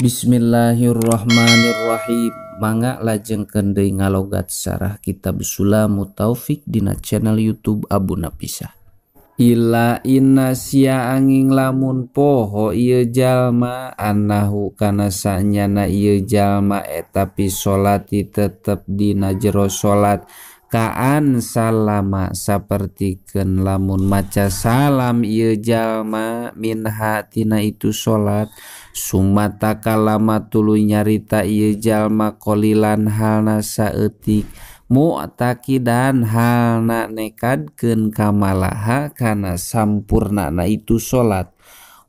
Bismillahirrahmanirrahim. Mangga lajengkeun deui ngalogat sarah kitab Sulamut Taufik dina channel YouTube Abu Napisah. Ila inna sia angin lamun poho ieu jalma annahu kana sanyana ieu jalma eta pi sholati tetep dina jero salat kaan salama sapertikeun lamun maca salam ieu jalma minha tina itu salat sumata kalama tuluy nyarita ieu jalma qolilan halna saeutik mu'taqidan halna nekadkeun kamalaha kana sampurnana itu salat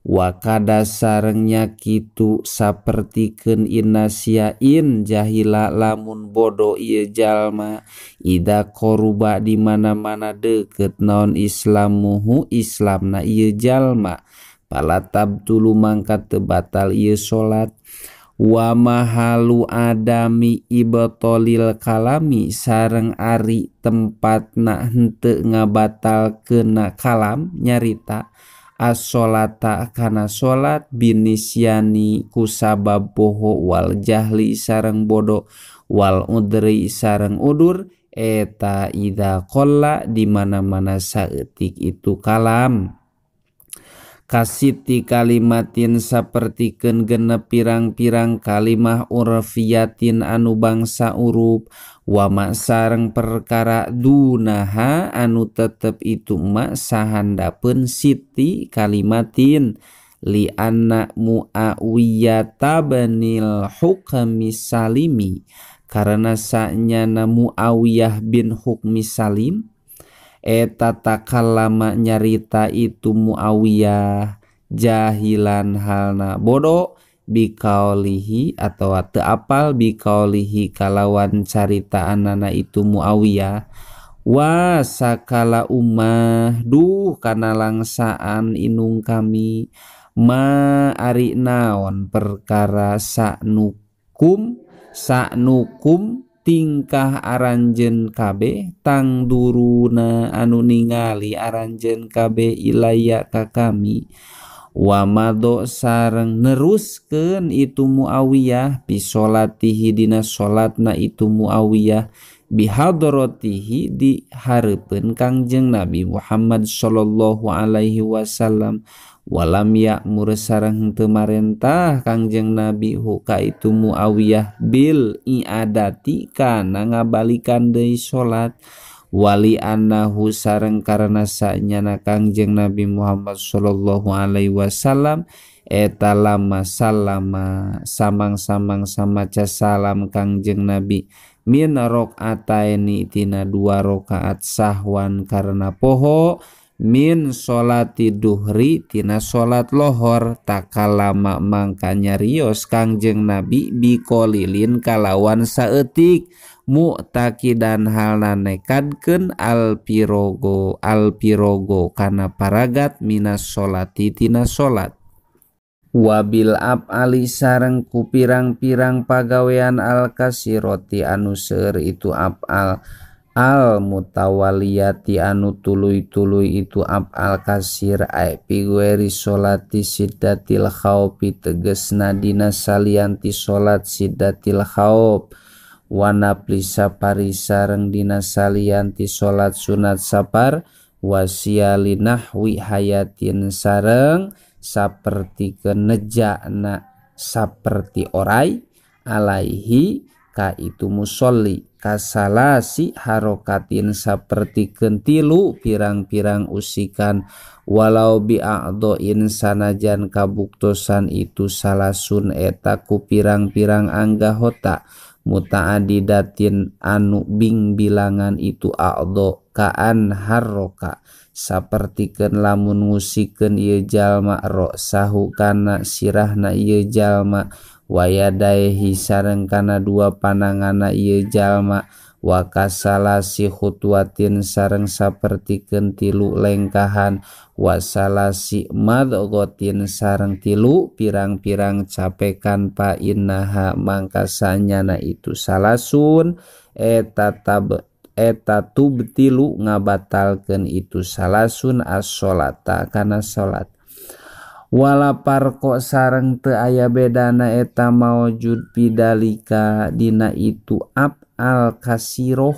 wa kada sarengnya kitu sapertikeun innasiain jahila lamun bodoh ieu jalma ida koruba di mana-mana deukeut naon islamuhu islamna ieu jalma palatab tulu mangka teu batal ieu salat wa mahalu adami ibtolil kalami sareng ari tempatna henteu ngabatalkeunna kalam nyarita as-sholata kana sholat binisyani kusabab poho wal jahli sareng bodoh wal udri sareng udur eta idza qalla di mana-mana saeutik itu kalam kasiti kalimatin sapertikeun genep pirang-pirang kalimah urfiyatin anu bangsa urup wa ma sareng perkara dunaha anu tetep itu ma sahandapeun siti kalimatin li anna Muawiyah binil Hukmi Salimi karena sanyana Muawiyah bin Hukmi Salim eta takalama nyarita itu Muawiyah jahilan halna bodoh bikaulihi atau teu apal bikaulihi kalawan caritaanana itu Muawiyah wa sakala ummah duh kana langsaan inung kami ma ari naon perkara saknukum tingkah aranjeun kabeh tangduruna anu ningali aranjeun kabeh ilaya ka kami wa mado sareng neruskeun itu Muawiyah bi sholatihi dina salatna itu Muawiyah bi hadratihi di hareupeun Kangjeng Nabi Muhammad sallallahu alaihi wasallam walam ya'mur sareng henteu marentah Kangjeng Nabi hu ka itu Muawiyah bil i'adati kana ngabalikan deui salat wali annahu sareng karena sanyana Kangjeng Nabi Muhammad sallallahu alaihi wasallam eta lama salama samang-samang samaca salam Kangjeng Nabi min rakaataini tina dua rakaat sahwan karena poho min sholati duhri tina sholat lohor takalama mangka nyarios Kangjeng Nabi bikolilin kalawan saeutik mu'taqidan halna nekadkeun alpirogo kana paragat minas sholati tina sholat wabil af'ali sareng ku pirang-pirang pagawean al-kasiroti anu seueur itu af'al al mutawaliyati anu tuluy-tuluy itu af'al kasir ai pigueri sholati siddatil khaufi tegesna dina salianti sholat siddatil khauf wanapli sapari sareng dina salianti sholat sunat sapar wasiali nahwi hayatin sareng saperti kenejakna saperti orai alaihi ka itu musolli kasalasi harokatin sapertikeun tilu pirang-pirang usikan walau bi'a'doin sanajan kabuktosan itu salasun eta ku pirang-pirang anggahota muta'adidatin anu bing bilangan itu a'do kaan harroka sapertikeun lamun ngusikeun ieu jalma roksahu kana sirahna ieu jalma wayadaihi sareng kana dua pananganna ieu jalma wa kasalasi khutwatin sareng sapertikeun tilu lengkahan wasalasi madghotin sareng tilu pirang-pirang capekan pa innaha mangka sanyana itu salasun eta tubtilu ngabatalkeun itu salasun as-sholata kana salat. Wala parko sareng teu aya bedana eta maujud pidalika dina itu af'al kasiroh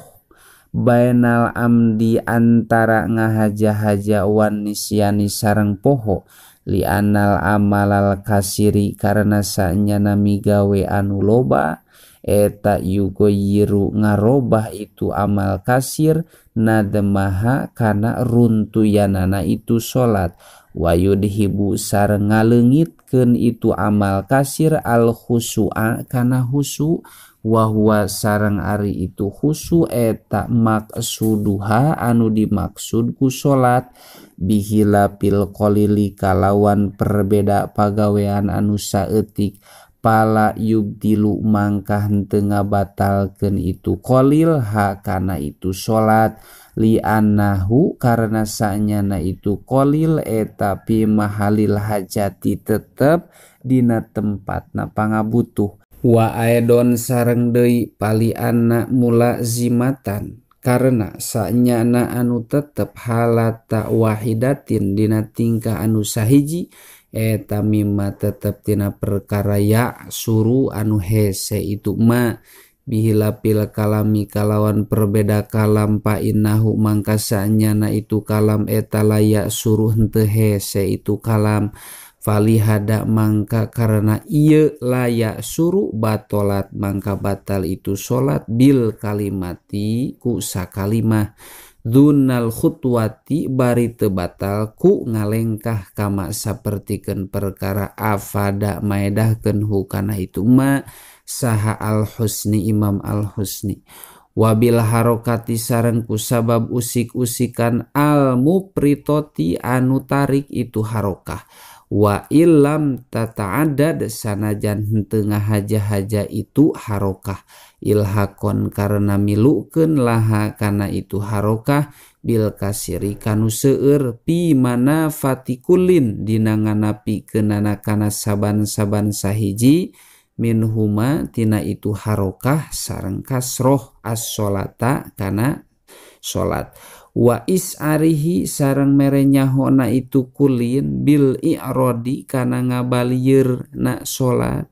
bainal amdi antara ngahaja-haja wan nisyani sareng poho li anal amalal kasiri karena sanyana migawe anu loba eta yugoyiru ngarobah itu amal kasir nademaha kana runtuyanana itu salat wayudhibu sareng ngaleungitkeun itu amal kasir al khusyu'a kana khusu wa huwa sareng ari itu khusu eta maksuduha anu dimaksud ku salat bihilapil qalili kalawan perbeda pagawean anu saeutik pala yubdilu mangka henteu ngabatalkeun itu qalil ha kana itu salat li annahu karena sanyana itu qalil eta pi mahalil hajati tetep dina tempatna pangabutuh wa aidon sareng deui pali anna mulazimatan karena sanyana anu tetep halata wahidatin dina tingkah anu sahiji eta mimma tetep tina perkara ya suru anu hese itu ma bihilapil kalami kalawan perbeda kalam pa innahu mangka sanyana itu kalam eta layak suruh henteu hese itu kalam falihada mangka karena ieu layak suruh batolat mangka batal itu salat bil kalimati ku sakalimah dunal khutwati bari teu batal ku ngalengkah kama sapertikeun perkara afada maedahkeun hukana itu ma saha al husni imam al husni wabil harokati sareng ku sabab usik-usikan al mupritoti anu tarik itu harokah wa illam tata'addad sanajan henteu ngahaja-haja itu harokah ilhakon karena milukeun laha kana itu harokah bil kasiri kanu seueur pi mana fatikulin dina nganapikeunana kana saban-saban sahiji minhuma tina itu harokah sareng kasroh as-sholata kana salat wa is'arihi sareng mere nyahona itu kulin bil i'rodi kana ngabalieur na salat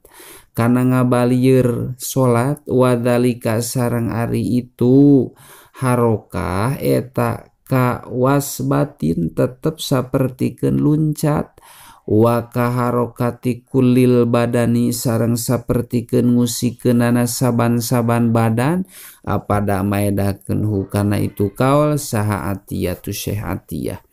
kana ngabalieur salat wa dzalika sareng ari itu harokah eta ka wasbatin tetep sapertikeun luncat wa kaharokati kulil badani sareng sapertikeun ngusikeunana saban-saban badan apada maedakeun hukana itu kaul saha atiyatu Syekh Atiyah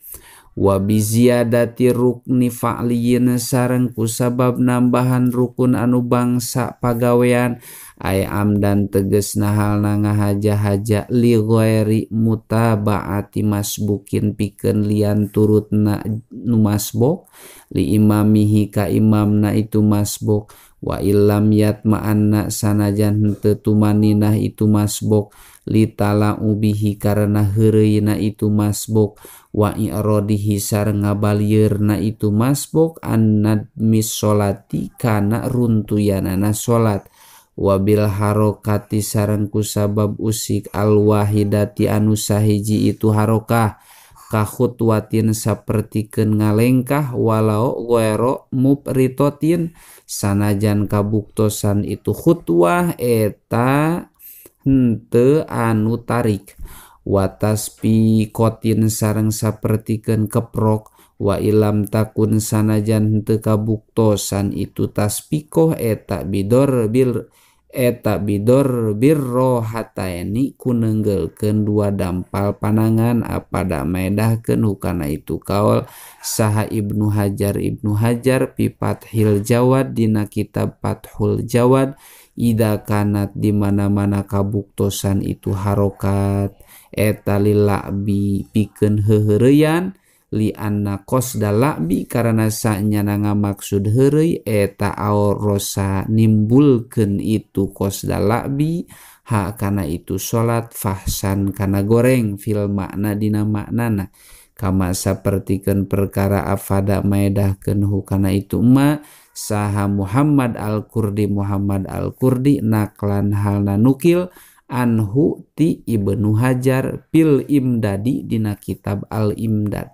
wa biziyadati rukni fa'liyin sareng kusabab nambahan rukun anu bangsa pagawean ay amdan tegesna halna ngahaja-haja li ghairi mutabaati masbukin pikeun lian turutna nu masbuk li imamihi ka imamna itu masbuk wa illam yatma'anna sanajan henteu tumaninah itu masbuk li tala'ubihi karena heureuyna itu masbuk wa i'radihi sareng ngabalieurna itu masbuk annadmis sholati kana runtuyanana salat wabil harokati sareng kusabab usik alwahidati anu sahiji itu harokah kakhutwatin sapertikeun ngalengkah walau ghaira mupritotin sanajan kabuktosan itu khutwah eta henteu anu tarik watasbiqotin sareng sapertikeun keprok wa ilam takun sanajan henteu kabuktosan itu tasbikoh eta bidor bil eta bidor birro hataeni ku neunggeulkeun dua dampal panangan apada maedahkeun hukana itu kaul saha Ibnu Hajar pi Fathil Jawad dina kitab Fathul Jawad ida kanat di mana-mana kabuktosan itu harokat eta lila'bi pikeun heuheureyan li anna qasda la'bi karena sanyana ngamaksud heureuy eta aorosa nimbulkeun itu qasda la'bi ha kana itu salat fahsan kana goreng fil makna dina maknana kama sapertikeun perkara afada maedahkeun hukana itu ma saha Muhammad Al-Kurdi naklan halna nukil anhu ti Ibnu Hajar fil Imdadi dina kitab Al-Imdad.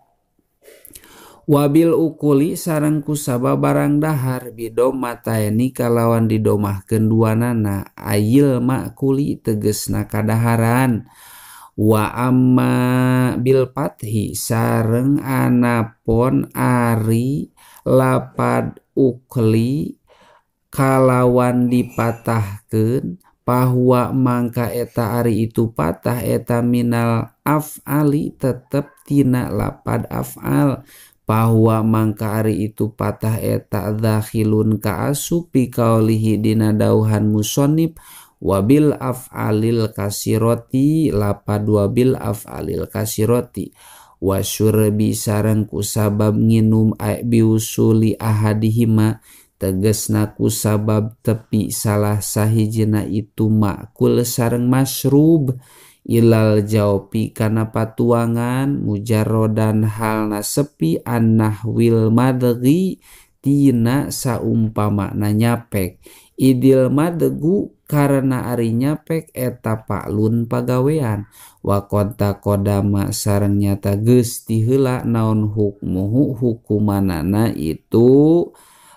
Wabil ukuli sareng kusaba barang dahar bidomataeni kalawan didomahkeun duanana ayil makuli tegesna kadaharan. Wa amma bil fathi sareng anapon ari lapad ukli kalawan dipatahkeun bahwa mangka eta ari itu patah eta minal af'ali tetep tina lapad af'al bahwa mangka ari itu patah eta dakhilun kaasupi kaulihi dina dauhan musonib wabil af'alil kasiroti lapad wabil af'alil kasiroti wasyurbi sareng kusabab nginum biusuli ahadihima tegesna kusabab tepi salah sahijina itu makul sareng masrub ilal jaupi kana patuangan mujarrodan halna sepi annahwil madghi tina saumpamana nyapek idil madgu karena ari nyapek eta paklun pagawean wa qad taqaddama sareng nyata geus ti heula naon hukmuhu hukumanana itu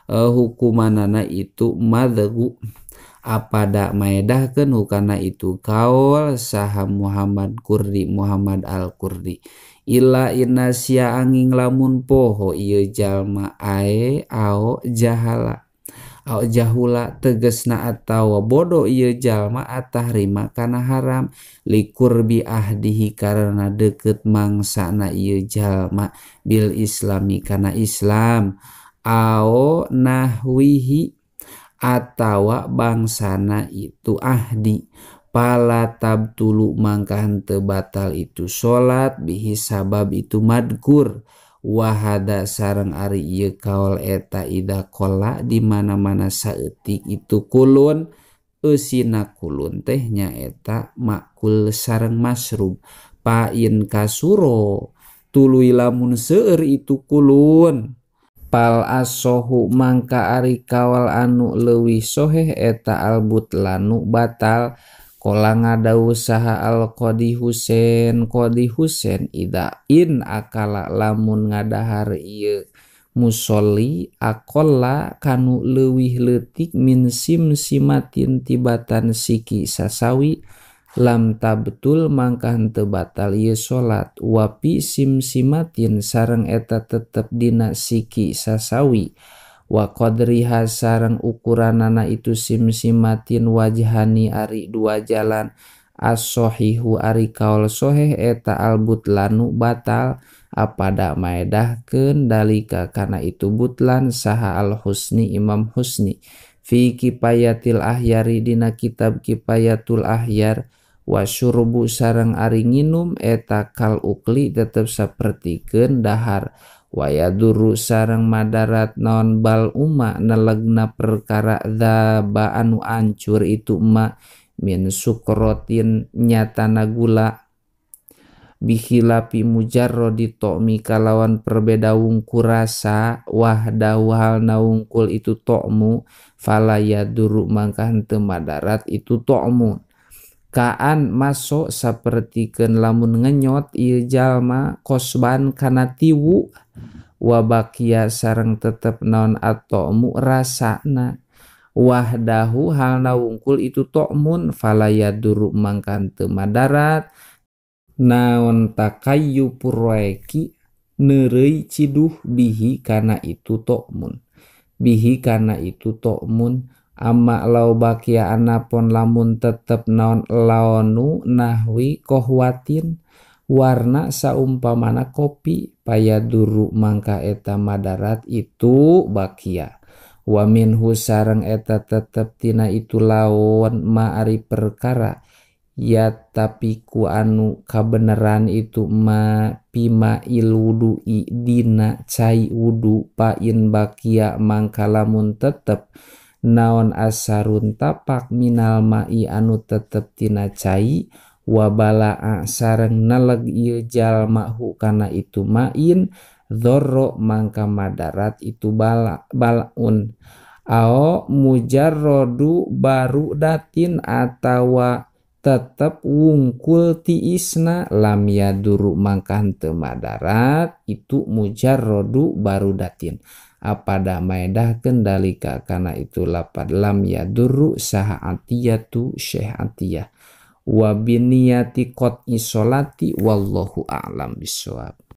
hukumanana itu madgu apada maedahkeun hukana itu kaul saha Muhammad Kurdi Muhammad Al-Kurdi illa inasya angin lamun poho ieu jalma ae ao jahala ao jahula tegesna atawa bodoh ieu jalma atahrima kana haram likurbi ahdihi karena deket mangsana ieu jalma bil islami kana Islam ao nahwihi atawa bangsana itu ahdi pala tabtulu mangka henteu batal itu salat bihi sabab itu madkur wahada sareng ari ieu kaol eta ida kola di mana-mana saeutik itu kulun eusina kulun teh nyaeta makul sareng masrub pain kasuro tuluy lamun seueur itu kulun pal asohu mangka ari kawal anu leuwih soheh eta albutlanu batal kola ngadau saha al Qadi Husain Qadi Husain ida in akala lamun ngadahar ieu musolli akola kanu leuwih leutik min simsimatin tibatan siki sasawi lam tabtul mangka henteu batal ieu salat wapi simsimatin sareng eta tetep dina siki sasawi wa qadriha sareng ukuranana itu simsimatin wajhani ari dua jalan as-sahihu ari kaul soheh eta al-butlanu batal apada maedahkeun dalika kana itu butlan saha al-husni Imam Husni fi kifayatil ahyari dina kitab Kifayatul Ahyar wa syurbu sareng ari nginum eta kal ukli tetep sapertikeun dahar wayaduru sareng madarat naon bal umma nelegna perkara dzaba anu ancur itu ma min sukrotin nyatana gula bikhilapi mujarrodi to'mi kalawan perbeda wungku rasa wahdahu halna wungkul itu to'mu fala yaduru mangka henteu madarat itu to'mu kaan masuk sapertikeun lamun ngenyot ieu jalma kosban kana tiwu wabakia sareng tetep naon atomu rasana wahdahu halna wungkul itu to'mun fala yaduru mangka henteu madarat naon takayyu purwaeki neureuy ciduh bihi kana itu to'mun bihi kana itu to'mun amma lau bakia anapon lamun tetep naon laonu nahwi kohwatin warna saumpamana kopi payaduru mangka eta madarat itu bakia wa minhu sareng eta tetep tina itu laon ma ari perkara ya tapi ku anu kabeneran itu ma pima ilwudu'i dina cai wudu pain bakia mangka lamun tetep naon asarun tapak minal ma'i anu tetep tina cai wabalaa sareng neleg ieu jalma hu kana itu ma'in dzarra mangka madarat itu bala balaun ao mujarrodu baru datin atawa Tetep wungkul tiisna lam yaduru mangka henteu madarat itu mujarrodu barudatin apada maedahkeun dalika kana itu lapad lam yaduru saha atiyatu Syekh Atiyah wa biniyati qat'i sholati wallahu a'lam bissawab.